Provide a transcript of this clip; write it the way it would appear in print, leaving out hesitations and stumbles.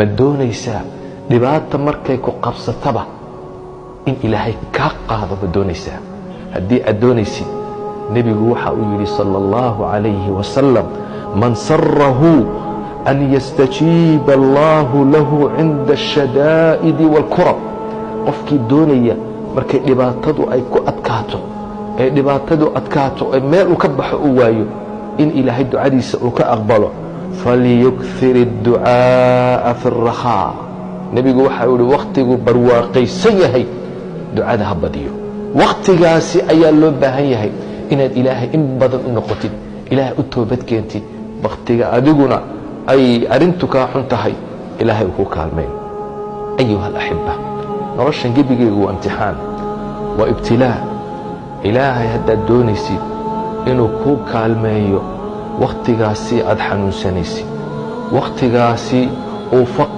Ma doonaysaa dhibaata markay ku qabsataba in Ilaahay kaa qaado? Ma doonaysaa? Haddii aad doonaysid, nebigu waxa uu yidhi sala allahu calayhi wasalam: man sarahu an yastajiiba allahu lahu cinda ashadaa'idi waalkurab. Qofkii doonaya markay dhibaatadu ay ku adkaato, ee dhibaatadu adkaato, ee meel uu ka baxo uu waayo, in Ilaahay ducadiisa uu ka aqbalo, falyukthir adducaa'a fi اrakhaa. Nebigu waxa uu yihi: wakhtigu barwaaqaysan yahay ducada ha badiyo. Wakhtigaasi ayaa loo baahan yahay inaad Ilaahay in badan u noqotid, Ilaahay u toobad keentid. Wakhtiga adiguna ay arrintu kaa xun tahay, Ilaahay uu ku kaalmayn. Ayuha alaxiba, noloshan gebigeygu waa imtixaan, waa ibtilaa. Ilaahay haddaad doonaysid inuu kuu kaalmeeyo wakhtigaasi aad xanuunsanaysid, wakhtigaasi uu